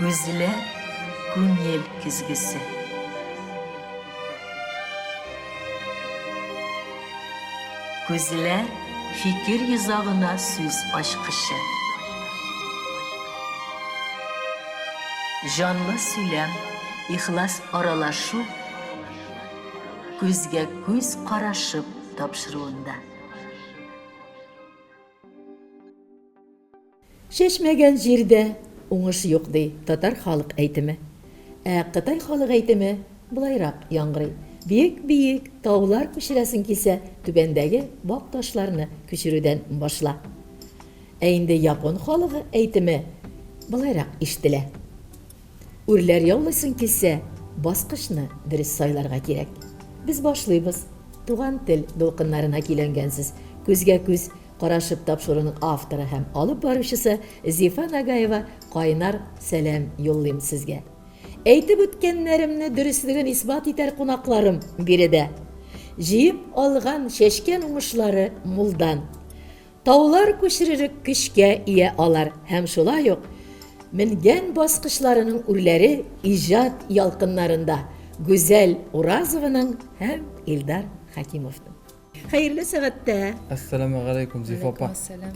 Күзләр күңел көзгесе. Күзләр фикер йозагына сүз ачкычы. Җанлы сөйләм, ихлас аралашу күзгә күз карашып тапшыруында. Чәчмәгән җирдә уңыш юк, ди татар халык әйтеме. Ә кытай халык әйтеме болайрак яңгырый, Биек-биек таулар күчерәсең килсә, түбәндәге вак ташларны күчерүдән башла. Ә инде япон халыгы әйтеме болайрак ишетелә. Үрләр яулыйсың килсә, баскычны дөрес сайларга кирәк. Без башлыйбыз. Туган тел дулкыннарына көйләнгәнсез. Күзгә-күз карашып тапшыруның авторы һәм алып баручысы Зифа Нагаева кайнар сәлам юллыйм сезгә. Әйтеп үткәннәремне дөреслеген исбат итәр кунакларым биредә. Җыеп алган, чәчкән уңышлары мулдан. Таулар күчерерлек көчкә ия алар һәм шулай ук менгән баскычларының үрләре иҗат ялкыннарында Гүзәл Уразованың һәм Илдар Хәкимовның. Хәерле сәгатьтә! Әссәламегаләйкүм, Зифа апа.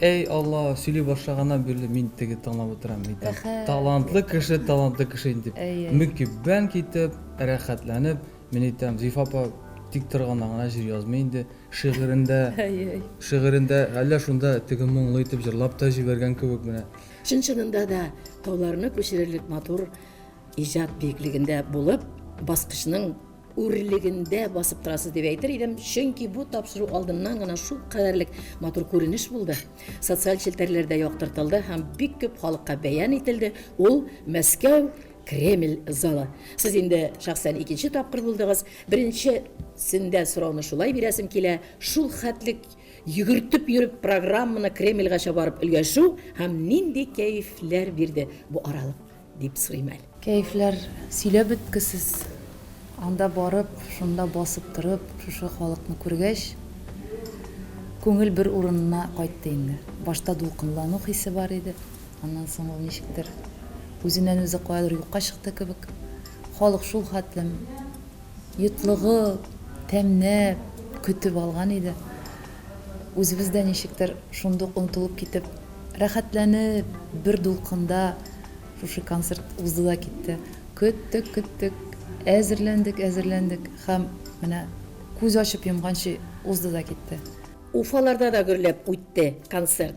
Әй Алла, сөйли башлаганнан бирле мин теге тыңлап утырам. Мин талантлы кеше, талантлы кеше инде дип. Мөкиббән китеп, рәхәтләнеп, мин әйтәм, Зифа апа тик торганнан гына җыр язмый инде. Шигырендә, шигырендә әллә шунда теге моңлы итеп җырлап та җибәргән кебек менә. Чын-чынында да тауларны күчерерлек матур иҗат биеклегендә булып, баскычның үрлегендә басып торасыз дип әйтер идем, чөнки бу тапшыру алдыннан гына шул кадәрлек матур күренеш булды. Социаль челтәрләрдә яктыртылды һәм бик күп халыкка бәян ителде. Ул Мәскәү Кремль залы. Сез инде шәхсән икенче тапкыр булдыгыз. Беренчесендә сорауны шулай бирәсем килә, шул хәтлек йөгертеп йөреп программаны Кремльгача барып өлгәшү һәм нинди кәефләр бирде бу аралык, дип сорыйм әле. Кәефләр сөйләп беткесез. Анда барып, шунда басып торып, шушы халыкны күргәч, күңел бер урынына кайтты инде. Башта дулкынлану хисе бар иде. Аннан соң ул ничектер үзеннән-үзе каядыр юкка чыкты кебек. Халык шул хәтлем йотлыгып, тәмнәп көтеп алган иде. Үзебез дә ничектер шундук онытылып китеп, рәхәтләнеп, бер дулкында шушы концерт узды да китте. Көттек, көттек, әзерләндек, әзерләндек һәм менә күз ачып йомганчы узды да китте. Уфаларда да гөрләп үтте концерт.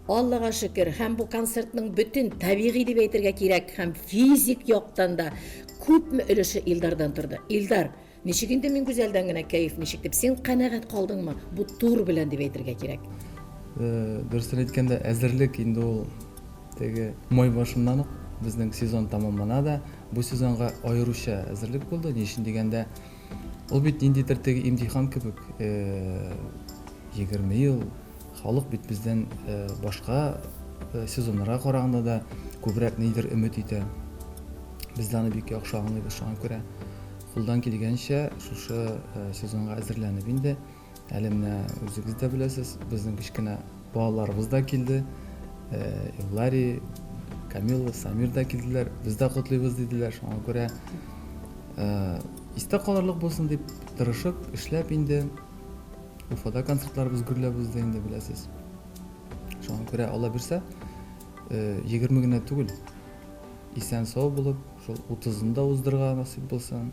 Аллага шөкер, һәм бу концертның бөтен табигый дип әйтергә кирәк, һәм физик яктан да күпме өлеше Илдардан торды. Илдар, ничек инде мин Гүзәлдән генә кәеф ничек дип, син канәгать калдыңмы бу тур белән дип әйтергә кирәк? Дөресен әйткәндә, әзерлек инде ул теге май башыннан ук безнең сезон тәмамлана да, бу сезонга аеруча әзерлек булды. Ни өчен дигәндә, Ул бит ниндидер теге имтихан кебек, 20 ел халык бит бездән башка сезоннарга караганда да күбрәк нидер өмет итә. Без дә аны бик яхшы аңлыйбыз, шуңа күрә кулдан килгәнчә шушы сезонга әзерләнеп инде. Әле менә үзегез дә беләсез, безнең кечкенә балаларыбыз да килде. Илари, Камила, Самир да килделәр. Без дә котлыйбыз диделәр. Шуңа күрә истә калырлык булсын дип тырышып, эшләп инде Уфада концертларыбыз гөрләп узды инде, беләсез. Шуңа күрә Алла бирсә, 20 генә түгел, исән-сау булып, шул 30-ын да уздырырга насыйп булсын.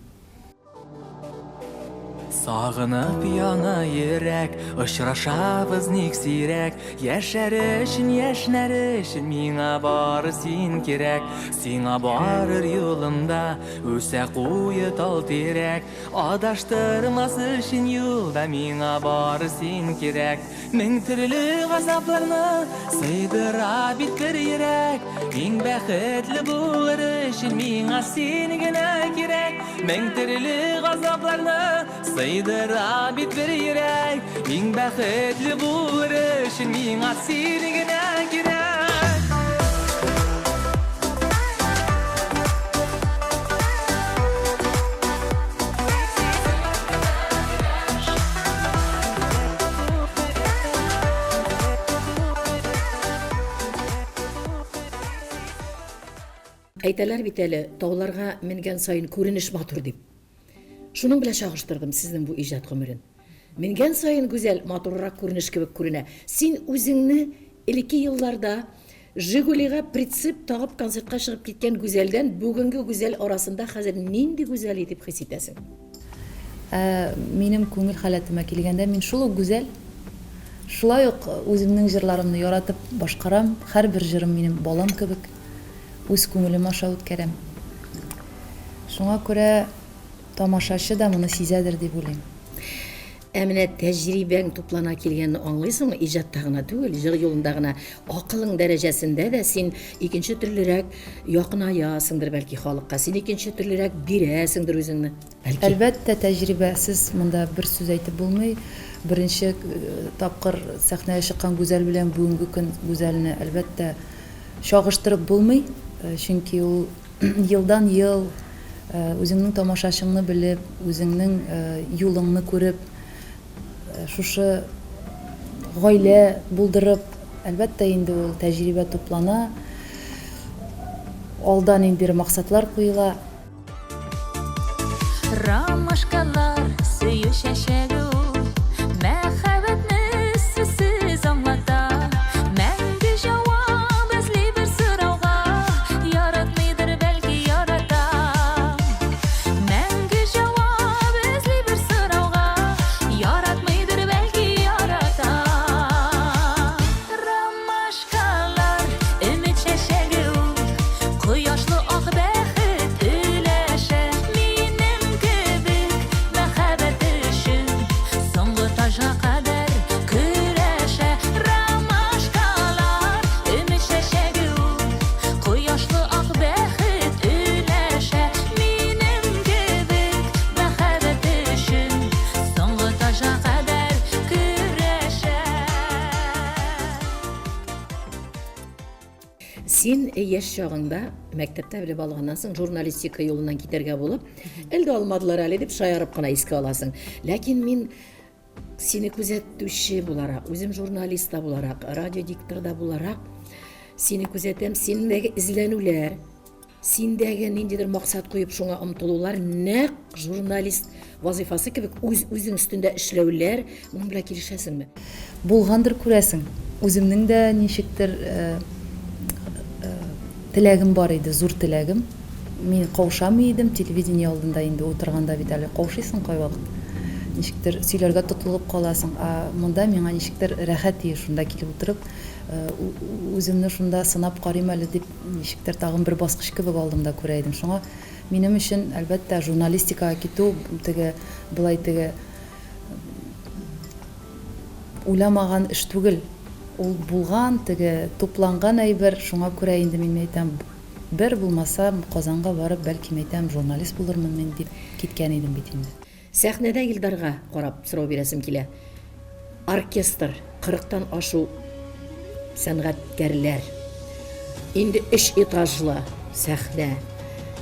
Сагынып яна йөрәк, очрашабыз ник сирәк. Яшәр өчен, яшьнәр өчен миңа бары син кирәк. Сиңа барыр юлымда үсә куе тал тирәк. Адаштырмас өчен юлда миңа бары син кирәк. Мең төрле газапларны сыйдыра бит бер йөрәк. Иң бәхетле булыр өчен миңа син генә кирәк. Мең төрле газапларны сыйдыра бит бер йөрәк. Иң бәхетле булыр өчен миңа син генә кирәк. Әйтәләр бит әле, тауларга менгән саен күренеш матур дип. Шуның белән чагыштырдым сезнең бу иҗат гомерен. Менгән саен гүзәл, матуррак күренеш кебек күренә. Син үзеңне элекке елларда Жигулига прицеп тагып концертка чыгып киткән Гүзәлдән бүгенге Гүзәл арасында хәзер нинди Гүзәл итеп хис итәсең? Ә минем күңел халәтемә килгәндә, мин шул ук Гүзәл. Шулай ук үземнең җырларымны яратып башкарам, һәрбер җырым минем балам кебек, үз күңелем аша үткәрәм. Шуңа күрә тамашачы да моны сизәдер дип уйлыйм. Ә менә тәҗрибәң туплана килгәнне аңлыйсыңмы? Иҗатта гына түгел, җыр юлында гына, акылың дәрәҗәсендә дә син икенче төрлерәк якынаясыңдыр бәлки халыкка, син икенче төрлерәк бирәсеңдер үзеңне, бәлки. Әлбәттә, тәҗрибәсез монда бер сүз әйтеп булмый. Беренче тапкыр сәхнәгә чыккан Гүзәл белән бүгенге көн Гүзәлне, әлбәттә, чагыштырып булмый. Чөнки ул елдан-ел үзеңнең тамашачыңны белеп, үзеңнең юлыңны күреп, шушы гаилә булдырып, әлбәттә инде ул тәҗрибә туплана, алда ниндидер максатлар куела. Ромашкалар сөю чәчәге ул, Мәхәббәтне сүзсез аңлата. Мәңге җавап эзли бер сорауга, Яратмыйдыр, бәлки ярата. Мәңге җавап эзли бер сорауга, Яратмыйдыр, бәлки ярата. Ромашкалар, өмет чәчәге ул, Кояшлы ак бәхет өләшә. Минем кебек мәхәббәт өчен Соңгы таҗга кадәр көрәшә. Ромашкалар, өмет чәчәге ул, Кояшлы ак бәхет өләшә. Минем кебек мәхәббәт өчен Соңгы таҗга кадәр көрәшә. Син яшь чагыңда мәктәптә белеп алганнан соң журналистика юлыннан китәргә булып, әлдә алмадылар әле дип шаярып кына искә аласың. Ләкин мин сине күзәтүче буларак, үзем журналист та буларак, радио диктор да буларак сине күзәтәм, синдәге эзләнүләр, Синдәге ниндидер максат куеп шуңа омтылулар нәкъ журналист вазыйфасы кебек үз-үзең өстендә эшләүләр, моның белән килешәсеңме? Булгандыр күрәсең. Үземнең дә ничектер теләгем бар иде, зур теләгем. Мин каушамый идем, телевидение алдында инде утырганда бит әле каушыйсың кайвакыт. Ничектер сөйләргә тотлыгып каласың. Ә монда миңа ничектер рәхәт ие шунда килеп утырып, үземне шунда сынап карыйм әле дип ничектер тагын бер баскыч кебек алдымда күрә идем. Шуңа минем өчен, әлбәттә, журналистикага китү теге болай теге уйламаган эш түгел. Ул булган, теге тупланган әйбер. Шуңа күрә инде мин әйтәм, бер булмаса, Казанга барып, бәлки, әйтәм, журналист булырмын мин дип киткән идем бит инде. Сәхнәдә Илдарга карап сорау бирәсем килә. Оркестр, кырыктан ашу сәнгатькәрләр. Инде өч этажлы сәхнә,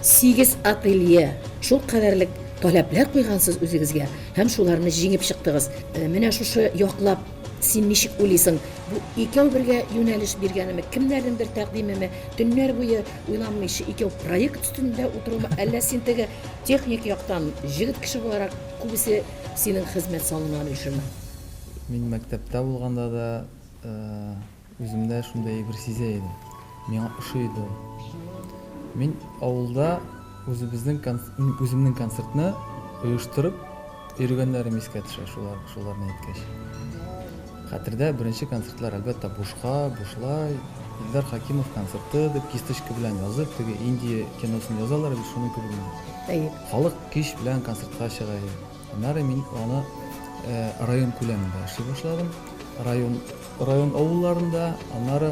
сигез ателье, шул кадәрлек таләпләр куйгансыз үзегезгә һәм шуларны җиңеп чыктыгыз. Менә шушы яклап син ничек уйлыйсың, бу икәү бергә юнәлеш биргәнеме, кемнәрнеңдер тәкъдимеме, төннәр буе уйланмыйча икәү проект өстендә утырумы, әллә син теге Техник яктан җегет кеше буларак күбесе синең хезмәт салынган өченме? Мин мәктәптә булганда да үземдә шундый әйбер сизә идем. Миңа ошый иде ул. Мин авылда үзебезнең үземнең концертны оештырып йөргәннәрем искә төшә шулар, шуларны әйткәч. Хәтердә, беренче концертлар, әлбәттә, бушка, бушлай. Илдар Хәкимов концерты дип кисточка белән язып, теге Индия киносын язалар бит, шуның кебек инде. Әйе. Халык кич белән концертка чыга иде. Аннары мин аны район күләмендә эшли башладым. Район, район авылларында, аннары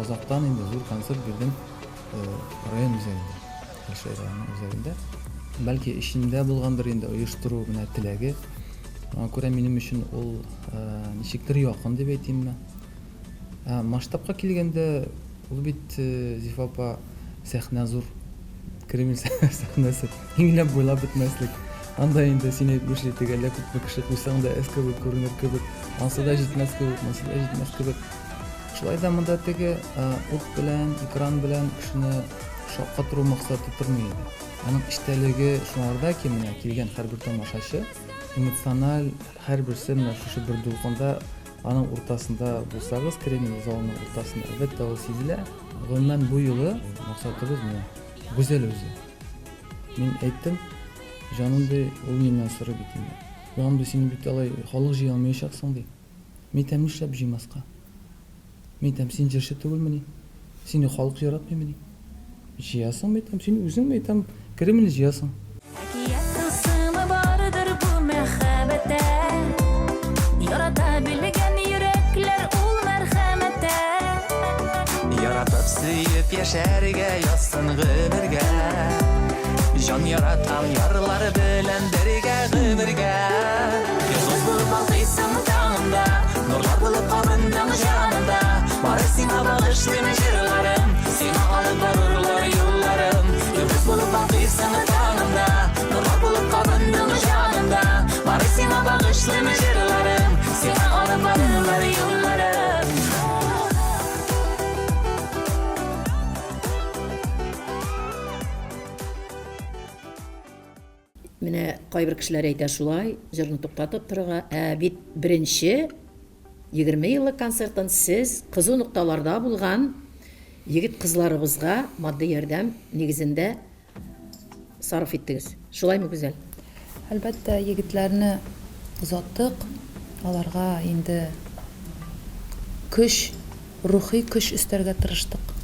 азактан инде зур концерт бирдем район үзәгендә. Әлшәй районы үзәгендә. Бәлки эчендә булгандыр инде оештыру менә теләге. Шуңа күрә минем өчен ул ничектер якын дип әйтимме. Ә масштабка килгәндә, ул бит Зифа апа сәхнә зур. Кремль сәхнәсе. Иңләп буйлап бетмәслек. Анда инде син әйтмешли теге әллә күпме кеше куйсаң да әз кебек күренер кебек. Ансы да җитмәс кебек, монсы да җитмәс кебек. Шулай да монда теге ут белән, экран белән кешене шаккатыру максаты тормый иде. Аның эчтәлеге шуңарда ки, менә килгән һәрбер тамашачы эмоциональ, һәрберсе менә шушы бер дулкында, аның уртасында булсагыз, Кремль залының уртасында, әлбәттә, ул сизелә. Гомумән, бу юлы максатыбыз менә Гүзәл үзе. Мин әйттем, җаным ди, ул миннән сорый бит инде. Җаным ди, син бит алай халык җыя алмаячаксың ди. Мин әйтәм, нишләп җыймаска? Мин әйтәм, син җырчы түгелмени? Сине халык яратмыймыни? Җыясың, мин әйтәм, син үзең, мин әйтәм, Кремльне җыясың. Әкият тылсымы бардыр бу мәхәббәттә, Ярата белгән йөрәкләр ул мәрхәмәттә. Яратып сөеп яшәргә язсын гомергә, Җан яраткан ярлар белән бергә гомергә. Йолдыз булып балкыйсың таңымда, Нурлар булып кабындың җанымда. Бары сиңа багышлыйм җырларым, Сиңа алып барырлар юлларым. Йолдыз булып балкыйсың таңымда, Нурлар булып кабындың җанымда. Бары сиңа багышлыйм җырларым, Сиңа алып барырлар юлларым. Менә кайбер кешеләр әйтә шулай, җырны туктатып торырга. Ә бит беренче 20 еллык концертын сез кызу нокталарда булган егет-кызларыбызга матди ярдәм нигезендә сарыф иттегез. Шулаймы, Гүзәл? Әлбәттә, егетләрне озаттык. Аларга инде көч, рухи көч өстәргә тырыштык.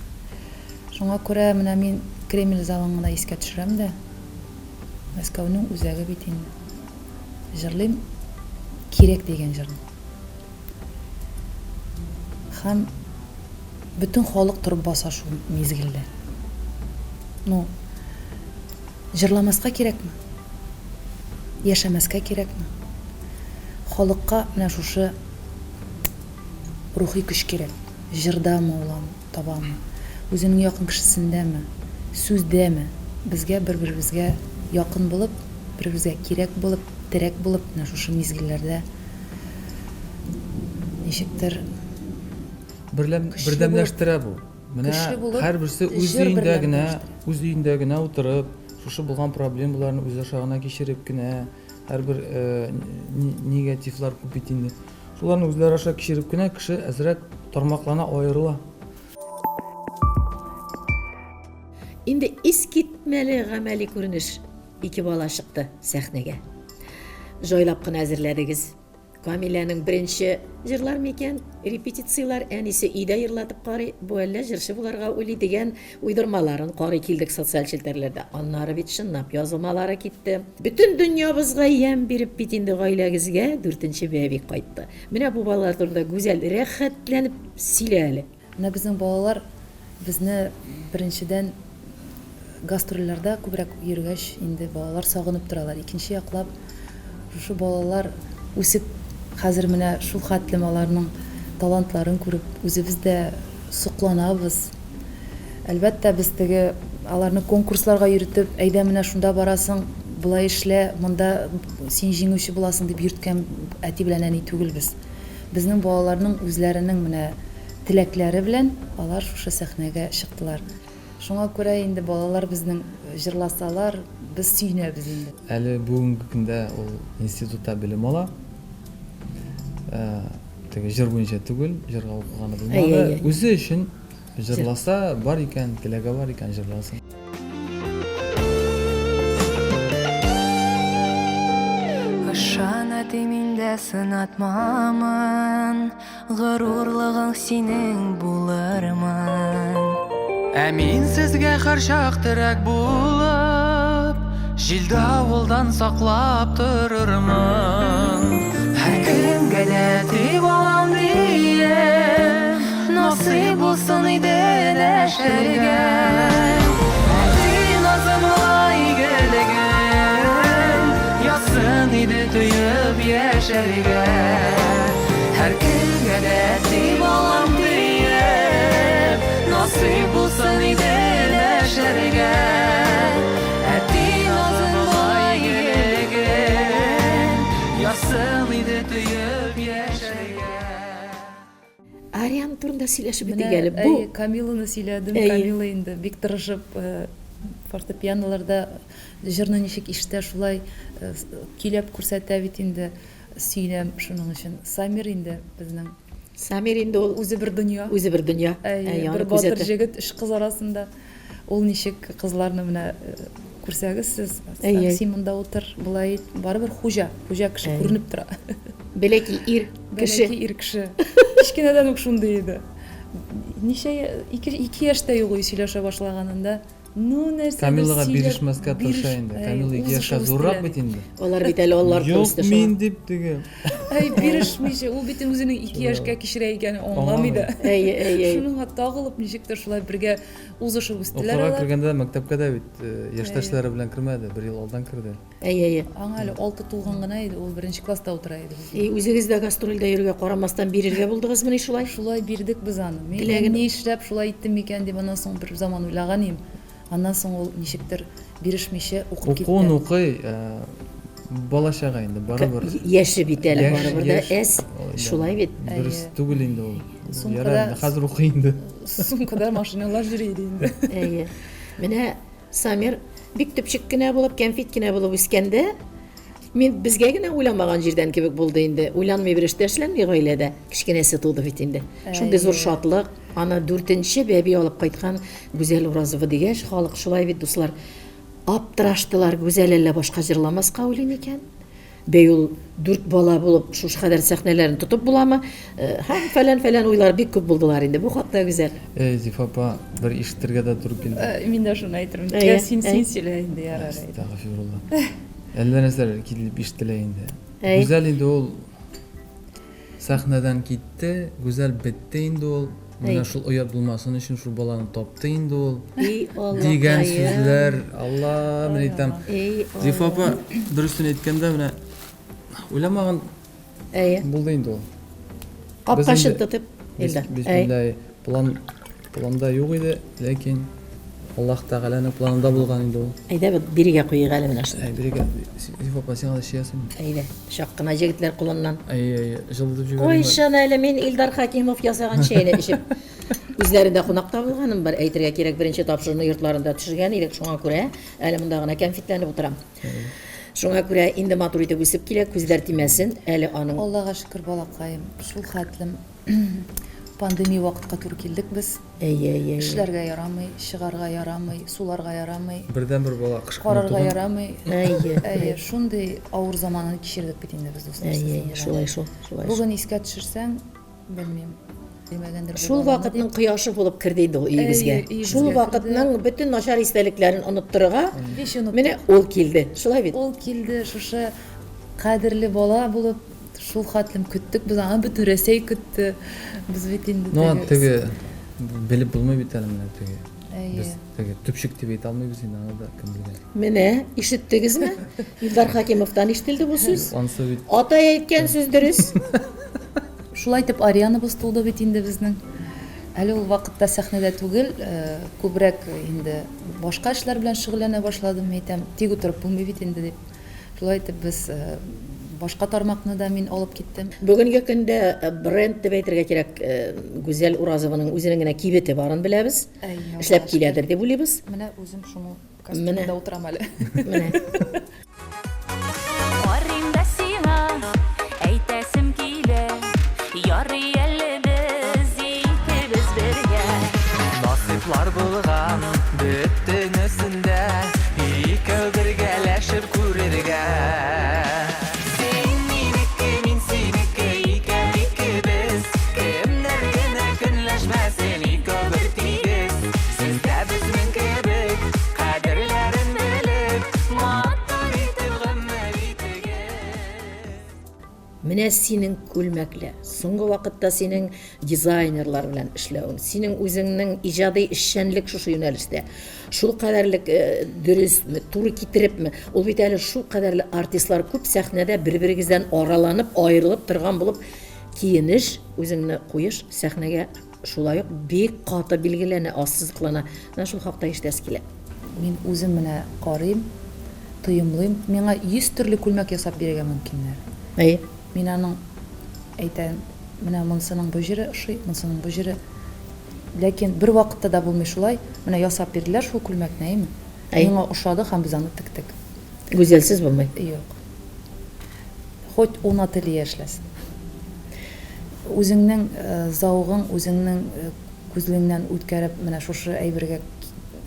Шуңа күрә менә мин Кремль залын гына искә төшерәм дә, Мәскәүнең үзәге бит инде. Җырлыйм Кирәк дигән җырны. Һәм бөтен халык торып баса шул мизгелдә. Ну, җырламаска кирәкме? Яшәмәскә кирәкме? Халыкка менә шушы рухи көч кирәк. Җырдамы ул аны? Табамы? Үзенең якын кешесендәме? Сүздәме? Безгә бер-беребезгә якын булып, бер-беребезгә кирәк булып, терәк булып, менә шушы мизгелләрдә ничектер Берләм, көчле булып, бердәмләштерә бу. Менә көчле булып, һәрберсе үз җыр өендә генә, бердәмләштерә. үз өендә генә утырып, шушы булган проблемаларны үзе аша гына кичереп кенә, һәрбер э, негативлар күп бит инде. Шуларны үзләре аша кичереп кенә кеше әзрәк тармаклана, аерыла. Инде искитмәле гамәли күренеш. Ике бала чыкты сәхнәгә. Җайлап кына әзерләдегез. Камиләнең беренче җырлар микән? Репетицияләр әнисе өйдә җырлатып карый, бу әллә җырчы буларга уйлый дигән уйдырмаларын карый килдек социаль челтәрләрдә. Аннары бит чынлап язылмалары китте. Бөтен дөньябызга ямь биреп бит инде гаиләгезгә дүртенче бәби кайтты. Менә бу балалар турында Гүзәл рәхәтләнеп сөйлә әле. Менә безнең балалар безне беренчедән гастрольләрдә күбрәк йөргәч инде балалар сагынып торалар. Икенче яклап шушы балалар үсеп хәзер менә шул хәтлем аларның талантларын күреп үзебез дә сокланабыз. Әлбәттә, без теге аларны конкурсларга йөртеп, әйдә менә шунда барасың, болай эшлә, монда син җиңүче буласың дип йөрткән әти белән әни түгел без. Безнең балаларның үзләренең менә теләкләре белән алар шушы сәхнәгә чыктылар. Шуңа күрә инде балалар безнең җырласалар, без сөенәбез инде. Әле бүгенге көндә ул институтта белем ала. Теге җыр буенча түгел, җырга укыганы булмады. Үзе өчен Җырласа, бар икән, теләге бар икән, җырласын. Ышан, әти, мин дә сынатмамын, Горурлыгың синең булырмын. Ә мин сезгә һәрчак терәк булып, Җил-давылдан саклап торырмын. Һәркемгә дә әти балам диеп, Насыйп булсын иде дәшергә. Әти назымла игелеген, Язсын иде тоеп яшәргә. Һәркемгә дә әти балам диеп, Насыйп булсын иде дәшәргә. Әти назымла игелеген, Язсын иде тоеп яшәргә. Ариан турында турында сөйләшеп үтик әле. Бу Әйе, Камиланы сөйләдем. Камила инде бик тырышып э, фортепианоларда җырны ничек ишетә, шулай э, көйләп күрсәтә бит инде. Сөенәм шуның өчен. Самир инде безнең. Самир инде ул үзе бер дөнья. Үзе бер дөнья. Әйе, бер батыр җегет өч кыз арасында. Ул ничек кызларны менә э, күрсәгез сез, син монда утыр, болай ит, барыбер хуҗа, хуҗа кеше күренеп тора. Бәләки ир кеше. Бәләки ир кеше. Кечкенәдән үк шундый иде. Ничә ике яшьтә юк сөйләшә башлаганында. Ну, нәрсә Камилага бирешмәскә тырыша инде. Камила ике яшькә зуррак бит инде. Алар бит әле алар Юк, мин дип теге. Әй, бирешмичә, ул бит үзенең ике яшькә кечерәк икәнен аңламый да. Әй, әй, әй. Шуның тагылып ничектер шулай бергә узышып үстеләр алар. Укырга кергәндә мәктәпкә дә бит э, яшьтәшләре белән кермәде, бер ел алдан керде. Әй, әй. Аңа әле 6 тулган гына иде, ул беренче класста утыра иде. И, үзегез дә гастрольдә йөрүгә карамастан бирергә булдыгызмыни шулай? Шулай бирдек без аны. Мин Теләген... ни эшләп шулай иттем микән дип аннан соң бер заман уйлаган идем. Аннан соң ул ничектер бирешмичә укып китте. Укуын укый, э, бала чага инде барыбер. Яше бит әле барыбер дә әз. Шулай бит. Дөрес түгел инде ул. Ярар, хәзер укый инде. Сумкада машиналар йөри иде инде. Әйе. Менә Самир бик төпчек кенә булып, кәнфит кенә булып үскәндә, мин безгә генә уйламаган җирдән кебек булды инде. Уйланмый бер эш тә эшләнми гаиләдә. Кечкенәсе туды бит инде. Шундый зур шатлык. Аны дүртенче бәби алып кайткан Гүзәл Уразова дигәч, халык шулай бит, дуслар, аптыраштылар, Гүзәл әллә башка җырламаска уйлый микән? Бәй ул дүрт бала булып шушы кадәр сәхнәләрне тотып буламы? Э, һәм фәлән-фәлән уйлар бик күп булдылар инде. Бу хакта Гүзәл. Эй, Зифа апа, бер ишетергә дә туры килде. Э, мин дә шуны әйтермен. Әйе, син син сөйлә инде, ярар. Әстәгъфирулла. Әллә нәрсәләр килеп ишетелә инде. Гүзәл инде ул сәхнәдән китте, Гүзәл бетте инде ул. Менә шул оят булмасын өчен шул баланы тапты инде ул. И Аллакаем. Дигән сүзләр, Алла, мин әйтәм. Зифа апа, дөресен әйткәндә, менә уйламаган Әйе. булды инде ул. Капкачын тотып, Илдар. Бисмилла, план планда юк иде, ләкин Аллаһ Тәгаләнең планында булган инде ул. Әйдә, бирегә куйыйк әле менә шуны. Әй, бирегә. Зифа апа, сиңа да чәй ясыйммы? Әйдә, чак кына җегетләр кулыннан. Әй, әй, җылытып җибәрим. Кайчан әле мин Илдар Хакимов ясаган чәйне эчеп. Үзләрендә кунакта булганым бар, әйтергә кирәк, беренче тапшыруны йортларында төшергән идек, шуңа күрә әле монда гына кәнфитләнеп утырам. Шуңа күрә инде матур итеп үсеп килә, күзләр тимәсен, әле аның. Аллага шөкер, балакаем, шул хәтлем пандемия вакытка туры килдек без. Әйе, әйе, әйе. Эшләргә ярамый, чыгарга ярамый, суларга ярамый. Бердәнбер бала кыш көне Карарга туган. ярамый. Әйе. Әйе, шундый авыр заманны кичердек бит инде без, дуслар, Әйе, сезнең әйе, белән. шулай шул, шулай шул. Бүген искә төшерсәң, белмим, бирмәгәндер бу Шул баланы вакытның дип. кояшы булып керде инде ул өебезгә. Әйе, өебезгә Шул керде. вакытның бөтен начар истәлекләрен оныттырырга Һич оныттык. менә ул килде. Шулай бит? Ул килде, шушы кадерле бала булып, Шул хәтлем көттек без аны, бөтен Рәсәй көтте. Без бит инде Ну, теге белеп булмый бит әле менә теге. Әйе. Без теге төпчек дип әйтә алмыйбыз инде аны да кем белгән. Менә, ишеттегезме? Илдар Хакимовтан ишетелде бу сүз. Ансы бит. Атай әйткән сүз дөрес. Шулай итеп Арианабыз туды бит инде безнең. Әле ул вакытта сәхнәдә түгел, э, күбрәк инде башка эшләр белән шөгыльләнә башладым, әйтәм, тик утырып булмый бит инде дип. Шулай итеп без башка тармакны да мин алып киттем. Бүгенге көндә бренд дип әйтергә кирәк, Гүзәл Уразованың үзенең генә кибете барын беләбез. Эшләп киләдер дип уйлыйбыз. Менә үзем шуның костюмында утырам әле. Менә. Карыйм да сиңа, әйтәсем килә, ярый әле без икебез бергә. Насыйплар булган бөтенесендә Икәү бергәләшеп күрергә. Син минеке, мин синеке, икәү икебез. Кемнәр генә көнләшмәсен, икәү бер тигез. Сез дә безнең кебек, кадерләрен белеп, матур итеп гомер итегез. Менә синең күлмәкләр, соңгы вакытта синең дизайнерлар белән эшләвең, синең үзеңнең иҗади эшчәнлек шушы юнәлештә. Шул кадәрлек э, дөресме, туры китерепме? Ул бит әле шул кадәрле артистлар күп сәхнәдә бер-берегездән араланып, аерылып торган булып киенеш, үзеңне куеш сәхнәгә шулай ук бик каты билгеләнә, ассызыклана. Менә шул хакта ишетәсе килә. Мин үзем менә карыйм, тоемлыйм. Миңа 100 төрле күлмәк ясап бирергә мөмкиннәр. Әйе. Мин аның әйтәм, Менә монысының бу җире ошый, монысының бу җире. Ләкин бервакытта да булмый шулай. Менә ясап бирделәр шул күлмәкне, әйеме? Әй. Миңа ошады һәм без аны тектек. Гүзәлсез булмый. Юк. Хоть ун ателье эшләсен. Үзеңнең зәвыгың, үзеңнең күзлеңнән үткәреп, менә шушы әйбергә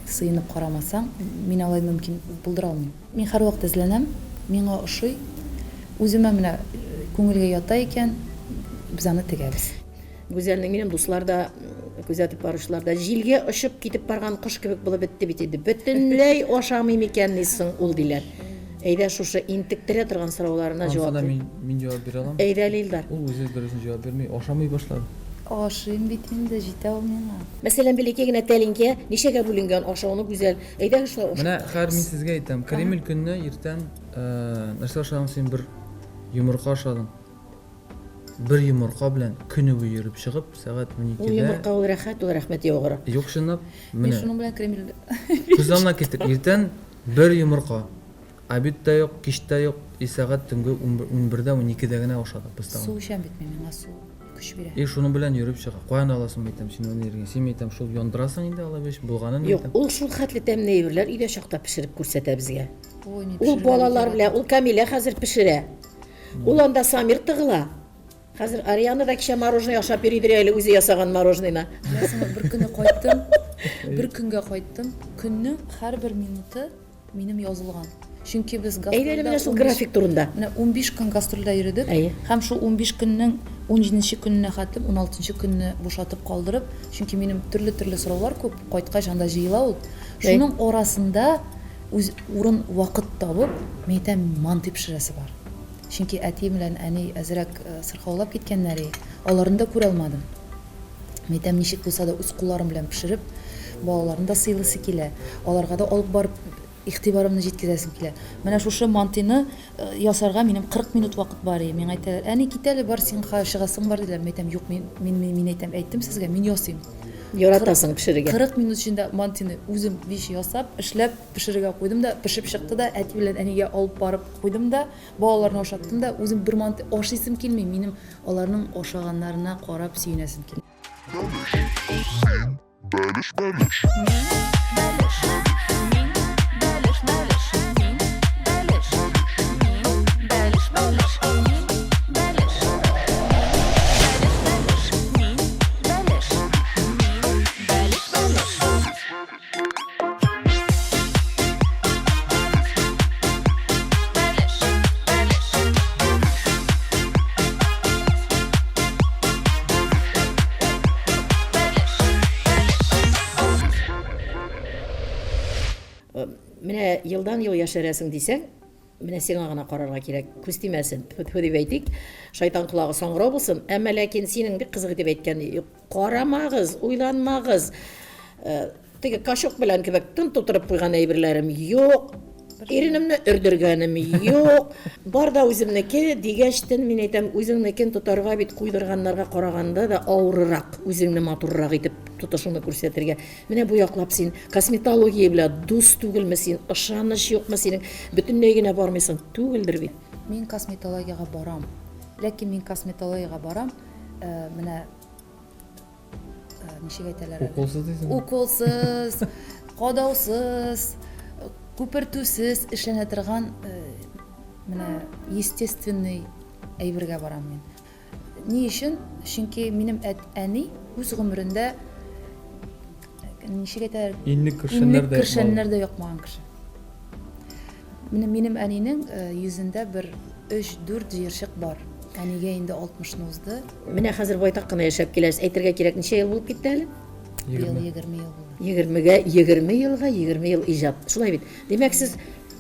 сыенып карамасаң, мин алай мөмкин булдыра алмыйм. Мин һәрвакыт эзләнәм, миңа ошый. Үземә менә күңелгә ята икән, без аны тегәбез. Гүзәлнең минем дуслар да, күзәтеп баручылар да, җилгә очып китеп барган кош кебек булып бетте бит инде. Бөтенләй ашамый микәнни соң ул, диләр. Әйдә шушы интектерә торган сорауларына җавап Ансына мин, мин җавап бирә алам. Әйдә әле, Илдар. Ул үзе дөресен җавап бирми, ашамый башлады. Ашыйм бит инде, җитә ул миңа. Мәсәлән, бәләкәй генә тәлинкә ничәгә бүленгән ашауны Гүзәл Әйдәгез шулай Менә хәер мин сезгә әйтәм, Кремль көнне иртән нәрсә ашадың син бер йомырка ашадың. Бер йомырка белән көне буе йөреп чыгып, сәгать 12-дә. Ул йомырка ул рәхәт, ул рәхмәт яугыры. Юк, чынлап. Мин шуның белән Кремль. Күз алдына китер, иртән бер йомырка. Обед та юк, кич тә юк, и сәгать төнге 11-дә, 12-дә генә ашадык без тагын. Су эчәм бит мин, миңа су көч бирә. И шуның белән йөреп чыга. Каян аласың, әйтәм, син аны йөргән. Син, әйтәм, шул яндырасың инде алай беш, булганын Юк, әйтәм. ул шул хәтле тәмле әйберләр өйдә чакта пешереп күрсәтә безгә. Ой, мин Ул пешерергә балалар бик белән, яратам. ул Камилә хәзер пешерә. Ул анда Самир тыгыла. Хәзер Ариана да кичә мороженое ашап йөридер әле, үзе ясаган мороженыйны. Беләсеңме, бер көнне кайттым, бер көнгә кайттым. Көннең һәрбер минуты Минем язылган. Чөнки без Әйдә әле гастрольдә менә шул 15 график турында. Менә 15 көн гастрольдә йөрдек. Әйе. Һәм шул 15 көннең 17 көненә хәтлем, 16 көнне бушатып калдырып, чөнки минем төрле-төрле сораулар күп, кайткач анда җыела ул. Әй. Шуның арасында үз урын, вакыт табып, мин әйтәм, мантый пешерәсе бар. Чөнки әти белән әни әзрәк сырхаулап киткәннәр и, аларны да күрә алмадым. Мин әйтәм, ничек булса да үз кулларым белән пешереп, балаларны да сыйлысы килә, аларга да алып барып игътибарымны җиткезәсем килә. Менә шушы мантыйны э, ясарга минем 40 минут вакыт бар иде. Миңа әйтәләр, әни, кит әле, бар, син чыгасың бар, диләр. Мин әйтәм, юк, мин, мин, мин, мин әйтәм, әйттем сезгә, мин ясыйм. Яратасың пешерергә. 40 минут эчендә мантыйны үзем биш ясап, эшләп, пешерергә куйдым да, пешеп чыкты да, әти белән әнигә алып барып куйдым да, балаларны ашаттым да, үзем бер манты ашыйсым килми, минем Аларның ашаганнарына карап сөенәсем килә. Бәлеш, бәлеш. Мин бәлеш, мин бәлеш, бәлеш, мин бәлеш, мин бәлеш, бәлеш, мин бәлеш, мин бәлеш, бәлеш, мин бәлеш, мин бәлеш, бәлеш. Бәлеш, бәлеш. Бәлеш, бәлеш. Менә елдан-ел яшәрәсең дисәң, менә сиңа гына карарга кирәк. Күз тимәсен, тьфу-тьфу дип әйтик. Шайтан колагы саңгырау булсын. Әмма ләкин синең бик кызык итеп әйткән Карамагыз, уйланмагыз. Э, теге кашык белән кебек тын тутырып куйган әйберләрем юк. Иренемне өрдергәнем юк. Бар да үземнеке дигәчтен мин әйтәм, үзеңнекен тотарга бит куйдырганнарга караганда да авыррак, үзеңне матуррак итеп тотышыңны күрсәтергә. Менә бу яклап син косметология белән дус түгелме син, ышаныч юкмы синең? Бөтенләй генә бармыйсың түгелдер бит. Мин косметологиягә барам. Ләкин мин косметологиягә барам, э, менә э, ничек әйтәләр әле? Уколсыз дисеңме? Уколсыз, кадаусыз, күпертүсез эшләнә торган э, менә естественный әйбергә барам мин. Ни өчен? Чөнки минем әт, әни үз гомерендә ничек әйтәләр? Иннек кершәннәр дә кершәннәр дә якмаган кеше. Менә минем әнинең йөзендә бер өч-дүрт җыерчык бар. Әнигә инде алтмышны узды. Менә хәзер байтак кына яшәп киләсез. Әйтергә кирәк, ничә ел булып китте әле? Быел 20 ел булды. Егермегә, 20 елга 20 ел иҗат. Шулай бит? Димәк, сез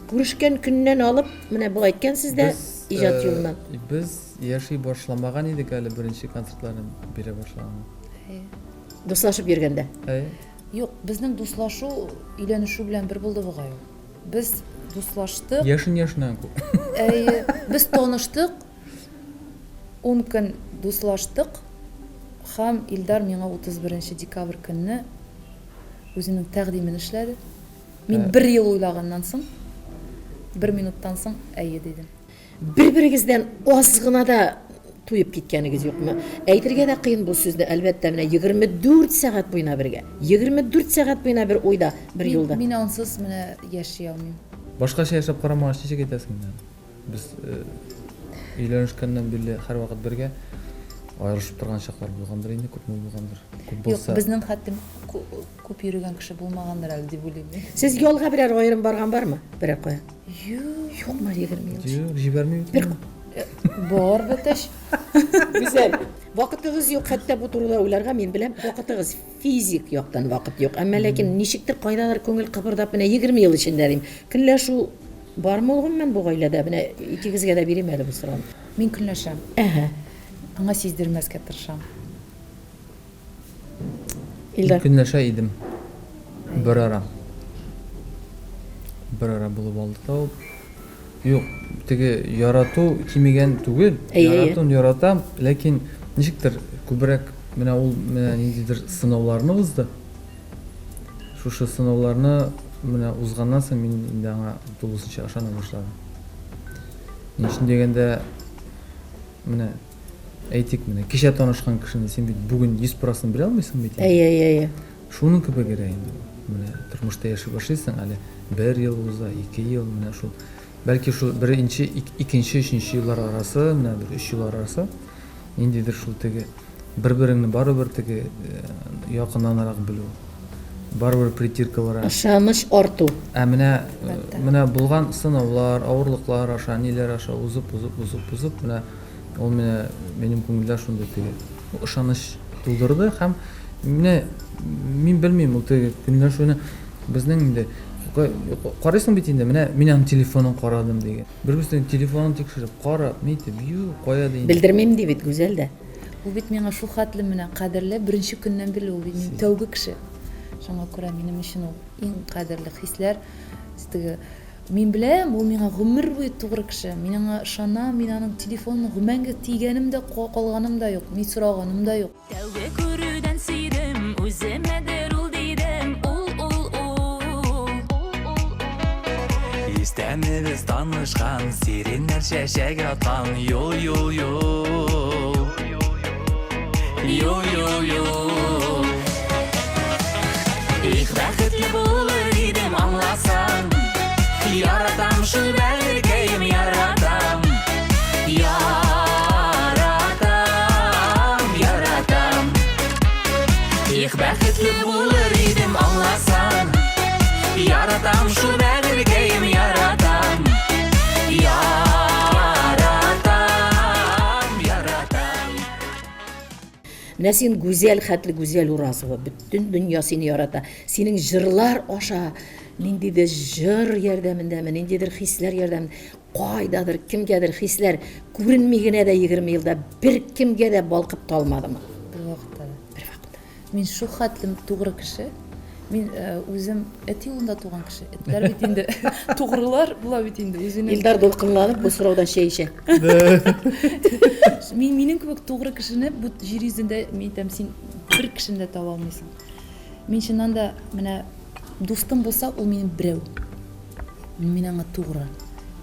күрешкән көннән алып, менә болай әйткәнсез дә, иҗат юлыннан. Без яши башламаган идек әле беренче концертларны бирә башлаганда. Әйе. Дуслашып йөргәндә. Әйе. Юк, безнең дуслашу өйләнешү белән бер булды бугай ул. Без дуслаштык. Яшен яшеннән күп. Әйе, без таныштык. Ун көн дуслаштык. Һәм Илдар миңа 31 декабрь көнне үзенең тәкъдимен эшләде. Мин бер ел уйлаганнан соң, бер минуттан соң әйе дидем. Бер-берегездән аз гына да. туеп киткәнегез юкмы? Әйтергә дә кыен бу сүзне, әлбәттә, менә 24 сәгать буена бергә. 24 сәгать буена бер уйда, бер юлда. Мин ансыз менә яши алмыйм. Башкача яшәп карамагач, ничек әйтәсең инде аны? Без өйләнешкәннән бирле һәрвакыт бергә аерылышып торган чаклар булгандыр инде, күпме булгандыр. Күп булса. Юк, безнең хәтлем күп йөрегән кеше булмагандыр әле дип уйлыйм мин. Сез ялга берәр аерым барган бармы? Берәр кая? Юк. Юкмы 20 ел? Юк, җибәрми бит. Бер Бар бәтәч. Гүзәл, вакытыгыз юк хәтта бу турыда уйларга, мин беләм, вакытыгыз физик яктан вакыт юк. Әмма ләкин ничектер кайдадыр күңел кыбырдап менә 20 ел эчендә дим. Көнләшү бармы ул гомумән бу гаиләдә? Менә икегезгә дә бирим әле бу сорауны. Мин көнләшәм. Әһә. Аңа сиздермәскә тырышам. Илдар. Көнләшә идем. Бер ара. Бер ара булып алды да ул. Юк, теге ярату кимегән түгел. Яратуын яратам, ләкин ничектер күбрәк менә ул менә ниндидер сынауларны узды. Шушы сынауларны менә узганнан соң мин инде аңа тулысынча ышана башладым. Ни өчен дигәндә, менә Әйтик, менә кичә танышкан кешене син бит бүген 100% белә алмыйсың бит. Әйе, әйе, әйе. Шуның кебегрәк инде ул. Менә тормышта яши башлыйсың, әле бер ел уза, ике ел, менә шул. Бәлки шул беренче, икенче, өченче еллар арасы, менә бер өч ел арасы, ниндидер шул теге бер-береңне барыбер теге якыннанрак белү, барыбер притиркаларак. Ышаныч арту. Ә менә менә булган сынаулар, авырлыклар аша, ниләр аша узып, узып, узып, узып, менә Ул менә минем күңелдә шундый теге ышаныч тудырды һәм менә мин белмим, ул теге көнләшүне безнең инде карыйсың бит инде, менә мин аның телефонын карадым дигән. Бер-берсенең телефонын тикшереп, карап, нитеп, ю, кая ди инде. Белдермим ди бит Гүзәл дә. Ул бит миңа шул хәтле менә кадерле, беренче көннән бирле ул бит минем тәүге кеше. Шуңа күрә минем өчен ул иң кадерле хисләр. Теге Мин беләм, ул миңа гомер буе тугры кеше. Мин аңа ышанам, мин аның телефонын гомәнгә тигәнем дә, калганым да юк, мин сораганым да юк. Тәүге күрүдән сөйдем, үземәдер ул дидем, ул, ул, ул. Истәме без танышкан, сиреннәр чәчәк аткан, юл, юл, юл. Юл, юл, юл. Их, бәхетле булыр идем, аңласаң. Яратам шул бәгырькәем, яратам. Яратам, яратам. Их, бәхетле булыр идем, аңласаң. Яратам шул бәгырькәем, яратам. Яратам, яратам. Менә син гүзәл хәтле Гүзәл Уразова, бөтен дөнья сине ярата. Синең җырлар аша ниндидер җыр ярдәмендәме, ниндидер хисләр ярдәмендә, кайдадыр, кемгәдер хисләр күренми генә дә 20 елда беркемгә дә балкып талмадымы? Бервакытта да. Бервакытта. Мин шул хәтлем тугры кеше. Мин э, үзем эт юлында туган кеше. Этләр бит инде тугрылар була бит инде үзенең. Илдар дулкынланып бу сораудан чәй эчә. Мин минем кебек тугры кешене бу җир йөзендә, мин әйтәм, син бер кешене дә таба алмыйсың. Мин чыннан да менә дустым булса, ул минем берәү. Мин аңа тугры.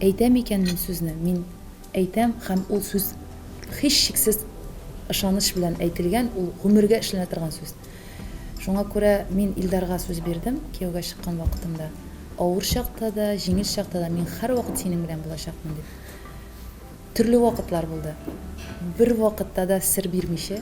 Әйтәм икән мин сүзне, мин Әйтәм, һәм ул сүз һичшиксез ышаныч белән әйтелгән, ул гомергә эшләнә торган сүз. Шуңа күрә мин Илдарга сүз бирдем, кияүгә чыккан вакытымда. Авыр чакта да, җиңел чакта да мин һәрвакыт синең белән булачакмын дип. Төрле вакытлар булды. Бервакытта да сер бирмичә,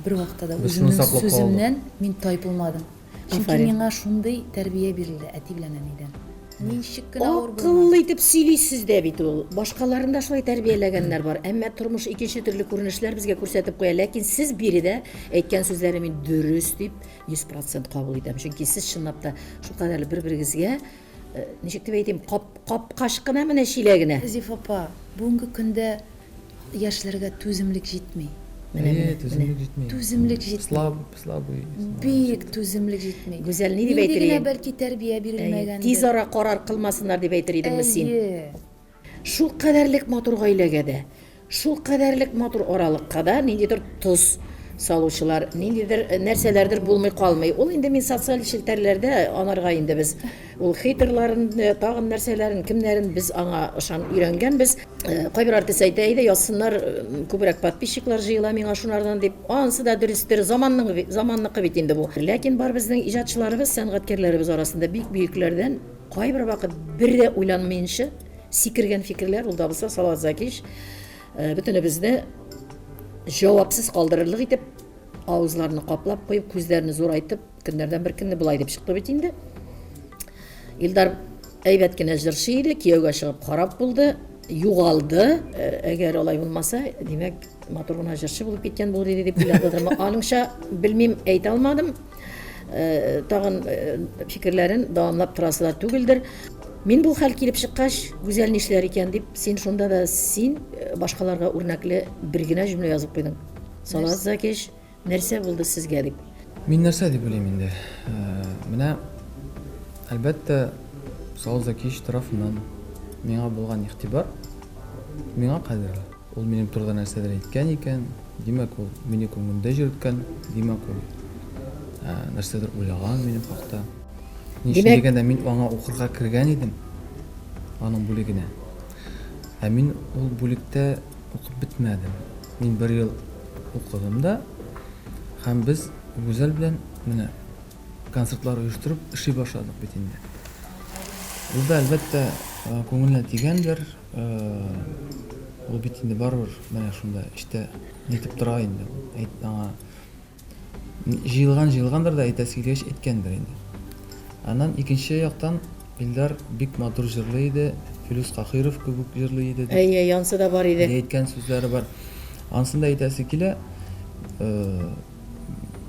Бервакытта да Без шуны үземнең саклап калдык. сүземнән мин тайпылмадым. Чөнки Афәрин. миңа шундый тәрбия бирелде әти белән әнидән. Ничек кенә авыр Акыллы булмады. итеп сөйлисез дә бит ул. Башкаларын да шулай тәрбияләгәннәр бар. Әмма тормыш икенче төрле күренешләр безгә күрсәтеп куя. Ләкин сез биредә әйткән сүзләрне мин дөрес дип 100% кабул итәм. Чөнки сез чынлап та шулкадәрле бер-берегезгә, э, ничек дип әйтим, кап, капкач кына менә чиләгенә. Зифа апа, бүгенге көндә Яшьләргә түземлек җитми. Менә, Әйе, менә, түземлек менә. җитми. Түземлек җитми. Слаб, слабый. Бик түземлек җитми. Гүзәл, ни дип Нинди әйтер генә идең? бәлки тәрбия Әйе, бирелмәгәндер. Тиз ара карар кылмасыннар дип әйтер идеңме син? Әйе. Шул кадәрлек матур гаиләгә дә, шул кадәрлек матур аралыкка да ниндидер тоз. салучылар, ниндидер нәрсәләрдер булмый калмый. Ул инде мин социаль челтәрләрдә анарга инде без ул хейтерларын, тагын нәрсәләрен, кемнәрен без аңа ышан өйрәнгәнбез. Кайбер артист әйтә, әйдә язсыннар, күбрәк подписчиклар җыела миңа шунардан дип. Анысы да дөрестер, заманның заманныкы бит инде бу. Ләкин бар безнең иҗатчыларыбыз, сәнгатькәрләребез арасында бик бөекләрдән кайбер вакыт бер дә уйланмыенча сикергән фикерләр, ул да булса Салават Закич бөтенебезне җавапсыз калдырырлык итеп авызларны каплап куеп, күзләрне зурайтып, көннәрдән бер көнне болай дип чыкты бит инде. Илдар әйбәт кенә җырчы иде, кияүгә чыгып харап булды, югалды. Әгәр алай булмаса, димәк, матур гына җырчы булып киткән булыр иде дип уйладым. Аныңча белмим, әйтә алмадым. Тагын фикерләрен дәвамлап торасы да түгелдер. Мин бу хәл килеп чыккач, Гүзәл нишләр икән дип, син шунда да син башкаларга үрнәкле бер генә җөмлә язып куйдың. Салават Закич, нәрсә булды сезгә дип. Мин нәрсә дип уйлыйм инде? Менә, әлбәттә, Салават Закич тарафыннан миңа булган игътибар миңа кадерле. Ул минем турыда нәрсәдер әйткән икән, димәк, ул мине күңелендә йөрткән, димәк, ул нәрсәдер уйлаган минем хакта. Ни өчен дигәндә, мин аңа укырга кергән идем, аның бүлегенә. Ә мин ул бүлектә укып бетмәдем. Мин бер ел укыдым да, һәм без Гүзәл белән менә концертлар оештырып эшли башладык бит инде. Ул да, әлбәттә, күңеленә тигәндер. Ул бит инде барыбер менә шунда эчтә нитеп тора инде. Әйт аңа Җыелган җыелгандыр да, әйтәсе килгәч әйткәндер инде. Аннан икенче яктан Илдар бик матур җырлый иде, Филүс Каһиров кебек җырлый иде дип. Әйе, янсы да бар иде. Әйткән сүзләре бар. Ансын да әйтәсе килә.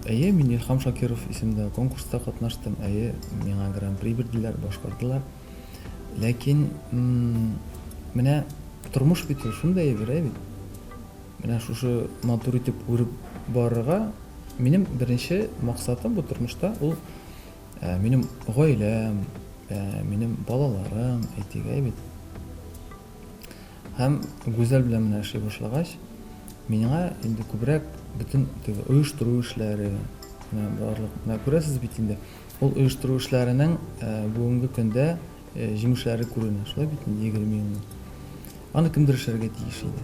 Әйе, мин Илһам Шакиров исемендәге конкурста катнаштым. Әйе, миңа гран-при бирделәр, башкардылар. Ләкин менә тормыш бит ул шундый әйбер, әй бит. Менә шушы матур итеп үреп барырга минем беренче максатым бу тормышта ул минем гаиләм, минем балаларым, әйтик, әй бит. Һәм Гүзәл белән менә эшли башлагач, миңа инде күбрәк бөтен теге оештыру эшләре, менә барлык, менә күрәсез бит инде, ул оештыру эшләренең бүгенге көндә җимешләре күренә, шулай бит инде, 20 елның. Аны кемдер эшләргә тиеш иде.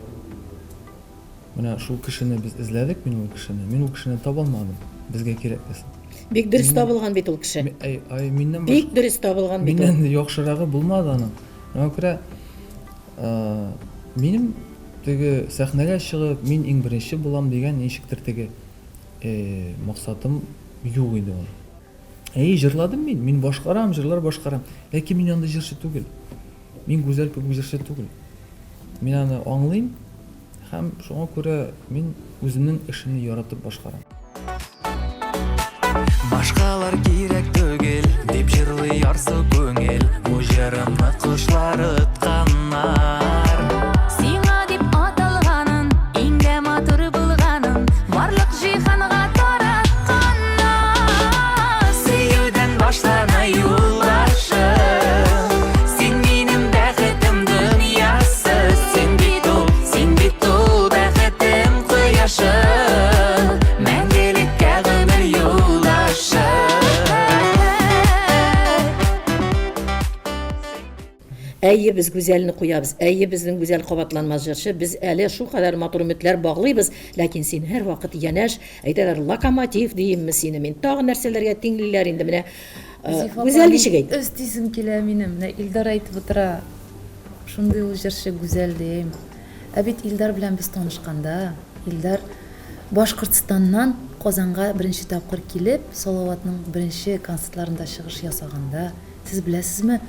Менә шул кешене без эзләдек, мин ул кешене. Мин ул кешене таба алмадым. Безгә кирәклесен. Бик дөрес табылган бит ул кеше. Әй, ай, миннән Бик дөрес табылган бит ул. Миннән яхшырагы булмады аның. Шуңа күрә минем теге сәхнәгә чыгып, мин иң беренче булам дигән ничектер теге максатым юк иде ул. Әйе, җырладым мин, мин башкарам, җырлар башкарам. Ләкин мин андый җырчы түгел. Мин Гүзәл кебек җырчы түгел. Мин аны аңлыйм һәм шуңа күрә мин үземнең эшемне яратып башкарам. Башкалар кирәк түгел, дип җырлый ярсу күңел, бу җырымны кошлар отканнар. Сиңа дип аталганын, иң дә матур булганын, барлык җиһанга таратканнар. Сөюдән башлана юл башы, син минем бәхетем дөньясы, син бит ул, син бит ул бәхетем кояшы, мәңгелеккә гомер юлдашы. Әйе, без Гүзәлне куябыз. Әйе, безнең Гүзәл кабатланмас җырчы. Без әле шулкадәр матур өметләр баглыйбыз. Ләкин син һәрвакыт янәш, әйтәләр, локомотив диимме сине мин. Тагын нәрсәләргә тиңлиләр инде менә. Зифа апа, Гүзәл мин ничек әйтә? Өстисем килә минем. Менә Илдар әйтеп утыра, шундый ул җырчы Гүзәл дим. Ә бит Илдар белән без танышканда, Илдар Башкортстаннан Казанга беренче тапкыр килеп, Салаватның беренче концертларында чыгыш ясаганда, Сез беләсезме,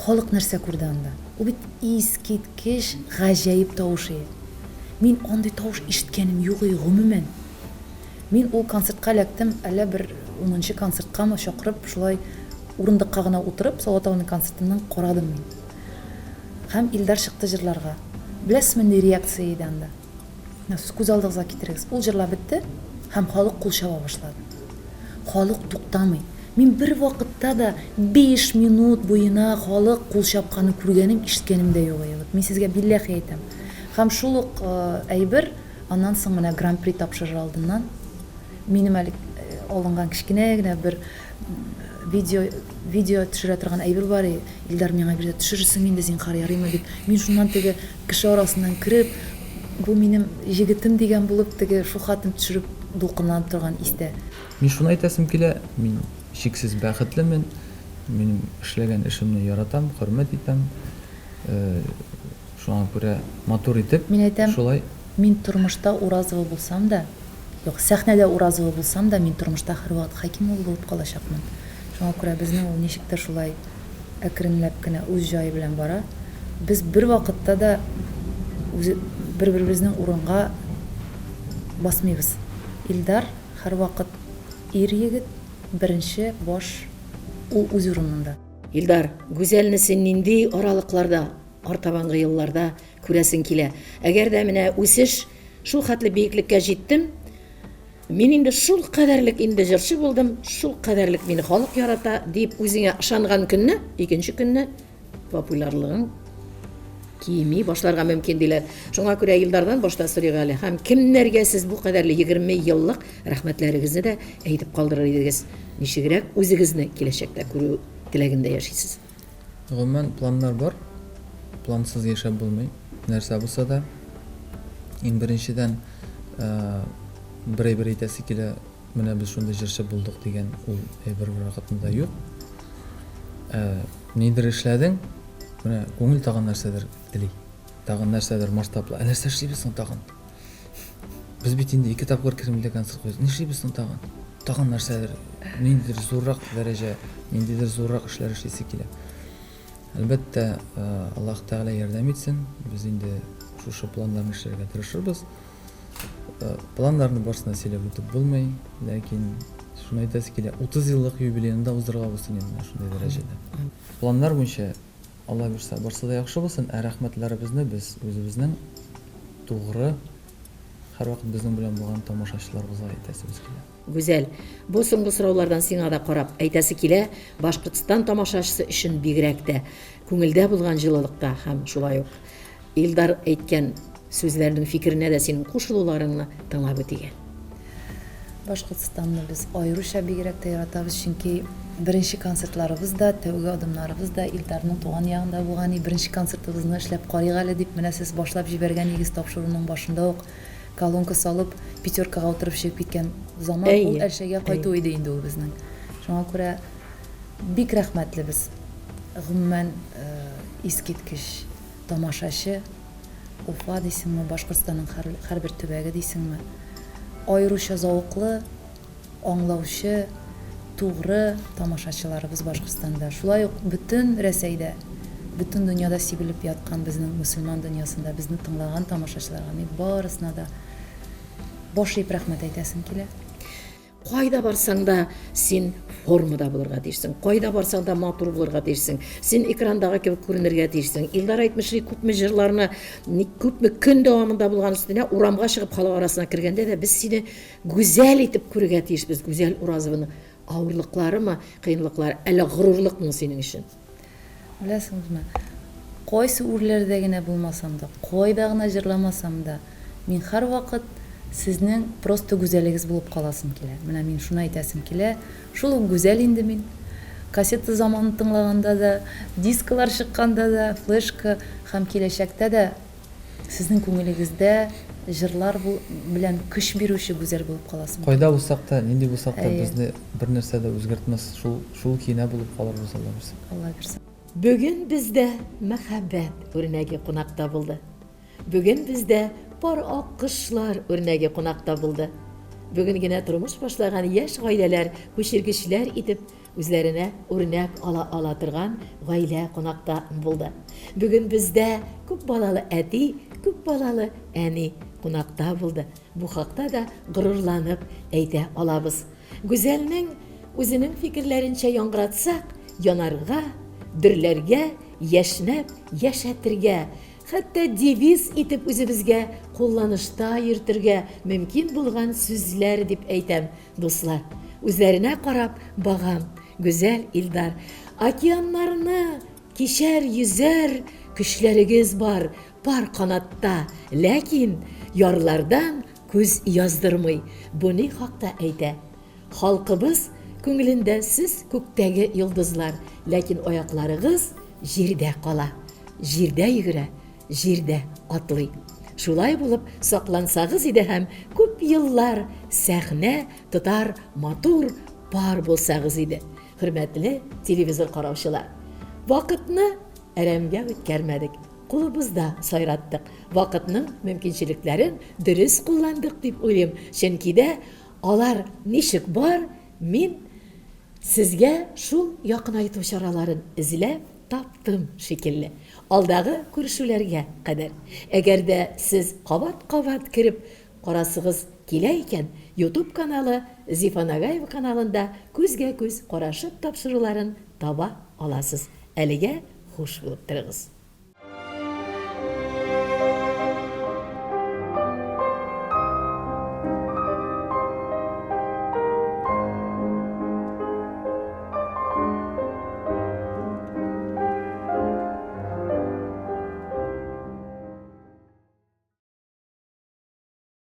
халык нәрсә күрде анда? Ул бит искиткеч гаҗәеп тавыш ие. Мин андый тавыш ишеткәнем юк ие, гомумән. Мин ул концертка эләктем, әллә бер унынчы концерткамы чакырып, шулай урындыкка гына утырып, Салават абыйның концертыннан карадым мин. Һәм Илдар чыкты җырларга. Беләсезме, нинди реакция иде анда? Менә сез күз алдыгызга китерегез. Ул җырлап бетте, һәм халык кул чаба башлады. Халык туктамый. Мин бервакытта да биш минут буена халык кул чапканын күргәнем, ишеткәнем дә юк иде. Вот мин сезгә билләхи әйтәм. Һәм шул ук әйбер аннан соң менә Гран-при тапшырыр алдыннан. Минем әле алынган кечкенә генә бер видео видео төшерә торган әйбер бар и, Илдар миңа бирде, төшерерсең инде, зинһар, ярыймы дип. Мин шуннан теге кеше арасыннан кереп, бу минем җегетем дигән булып, теге шул хатын төшереп дулкынланып торган истә. Мин шуны әйтәсем килә, мин чиксез бәхетлемен, минем эшләгән эшемне яратам, хөрмәт итәм. Шуңа күрә матур итеп, Мин әйтәм, шулай. мин тормышта Уразова булсам да, юк, сәхнәдә Уразова булсам да, мин тормышта һәрвакыт Хәкимова булып калачакмын. Шуңа күрә безнең ул ничектер шулай әкренләп кенә үз җае белән бара. Без бервакытта да үзе бер-беребезнең урынга басмыйбыз. Илдар һәрвакыт ир-егет, беренче баш, ул үз урынында. Илдар, Гүзәлне син нинди аралыкларда, артабангы елларда күрәсең килә? Әгәр дә менә үсеш шул хәтле биеклеккә җиттем, мин инде шул кадәрлек инде җырчы булдым, шул кадәрлек мине халык ярата, дип үзеңә ышанган көнне, икенче көнне популярлыгың кими башларга мөмкин диләр. Шуңа күрә Илдардан башта сорыйк әле. Һәм кемнәргә сез бу кадәрле 20 еллык рәхмәтләрегезне дә әйтеп калдырыр идегез? Ничегрәк үзегезне киләчәктә күрү теләгендә яшисез? Гомумән, планнар бар. Плансыз яшәп булмый. Нәрсә булса да. Иң беренчедән, бер әйбер әйтәсе килә, менә без шундый җырчы булдык дигән ул әйбер бервакытында да юк. Нидер эшләдең, менә күңел тагын нәрсәдер тели. Тагын нәрсәдер масштаблы. Ә нәрсә эшлибез соң тагын? Без бит инде ике тапкыр Кремльдә концерт куйдык. Нишлибез соң тагын? Тагын нәрсәдер, ниндидер зуррак дәрәҗә, ниндидер зуррак эшләр эшлисе килә. Әлбәттә, Аллаһ Тәгалә ярдәм итсен. Без инде шушы планнарны эшләргә тырышырбыз. Планнарны барысын да сөйләп үтеп булмый, ләкин шуны әйтәсе килә, 30 еллык юбилеен да уздырырга булсын инде менә шундый дәрәҗәдә. Планнар буенча, Алла бирса, барсы да яхшы булсын, ә рәхмәтләребезне без үзебезнең тугры, һәрвакыт безнең белән булган тамашачыларыбызга әйтәсебез килә. Гүзәл, бу соңгы сораулардан сиңа да карап әйтәсе килә, Башкортстан тамашачысы өчен бигрәк тә күңелдә булган җылылыкта һәм шулай ук Илдар әйткән сүзләрнең фикеренә дә синең кушылуларыңны тыңлап үтик әле. Башкортстанны без аеруча бигрәк тә яратабыз, чөнки беренче концертларыбыз да, тәүге адымнарыбыз да Илдарның туган ягында булган. И беренче концертыбызны эшләп карыйк әле дип, менә сез башлап җибәргән нигез тапшыруның башында ук колонка салып, пятеркага утырып чыгып киткән заман, ул Әлшәйгә кайту иде инде ул безнең. Шуңа күрә бик рәхмәтлебез. Гомумән, искиткеч тамашачы, Уфа дисеңме, Башкортстанның һәрбер төбәге дисеңме, аеруча зәвыклы, аңлаучы, тугры тамашачыларыбыз Башкортстанда. Шулай ук бөтен Рәсәйдә, бөтен дөньяда сибелеп яткан безнең мөселман дөньясында безне тыңлаган тамашачыларга мин барысына да баш иеп рәхмәт әйтәсем килә. Кайда барсаң да, син формада булырга тиешсең. Кайда барсаң да матур булырга тиешсең. Син экрандагы кебек күренергә тиешсең. Илдар әйтмешли, күпме җырларны, күпме көн дәвамында булган өстенә урамга чыгып халык арасына кергәндә дә без сине гүзәл итеп күрергә тиешбез. Гүзәл Уразованы авырлыкларымы, кыенлыклары, әллә горурлыкмы синең өчен? Беләсеңезме, кайсы үрләрдә генә булмасам да, кайда гына җырламасам да, мин һәрвакыт сезнең просто гүзәлегез булып каласым килә. Менә мин шуны әйтәсем килә. Шул ук гүзәл инде мин. Кассета заманын тыңлаганда да, дисклар чыкканда да, флешка һәм киләчәктә дә Сезнең күңелегездә җырлар белән көч бирүче гүзәл булып каласым килә. Кайда булсак та, нинди булсак та, безне бернәрсә дә үзгәртмәс, шул шул көенә булып калырбыз, Алла бирсә. Алла бирсә. Бүген бездә мәхәббәт үрнәге кунакта булды. Бүген бездә пар аккошлар үрнәге кунакта булды. Бүген генә тормыш башлаган яшь гаиләләр күчергечләр итеп Үзләренә үрнәк ала ала торган гаилә кунакта булды. Бүген бездә күп балалы әти, күп балалы әни кунакта булды. Бу хакта да горурланып әйтә алабыз. Гүзәлнең үзенең фикерләренчә яңгыратсак, янарга, дөрләргә, яшьнәп яшәтергә, хәтта девиз итеп үзебезгә кулланышта йөртергә мөмкин булган сүзләр дип әйтәм. Дуслар, үзләренә карап багам, гүзәл Илдар. Океаннарны кичәр, йөзәр көчләрегез бар, пар канатта, ләкин ярлардан күз яздырмый. Бу ни хакта әйтә? Халкыбыз күңелендә сез күктәге йолдызлар, ләкин аякларыгыз җирдә кала. Җирдә йөгерә, җирдә атлый. Шулай булып саклансагыз иде һәм күп еллар сәхнә тотар матур пар булсагыз иде. Хөрмәтле телевизор караучылар! Вакытны әрәмгә үткәрмәдек, кулыбызда сайраттык. Вакытның мөмкинчелекләрен дөрес кулландык дип уйлыйм, чөнки дә алар ничек бар, мин сезгә шул якынайту чараларын эзләп таптым шикелле. Алдагы күрешүләргә кадәр. Әгәр дә сез кабат-кабат кереп карасыгыз килә икән, Ютуб каналы Зифа Нагаева каналында күзгә-күз карашып тапшыруларын таба аласыз. Әлегә хуш булып торыгыз.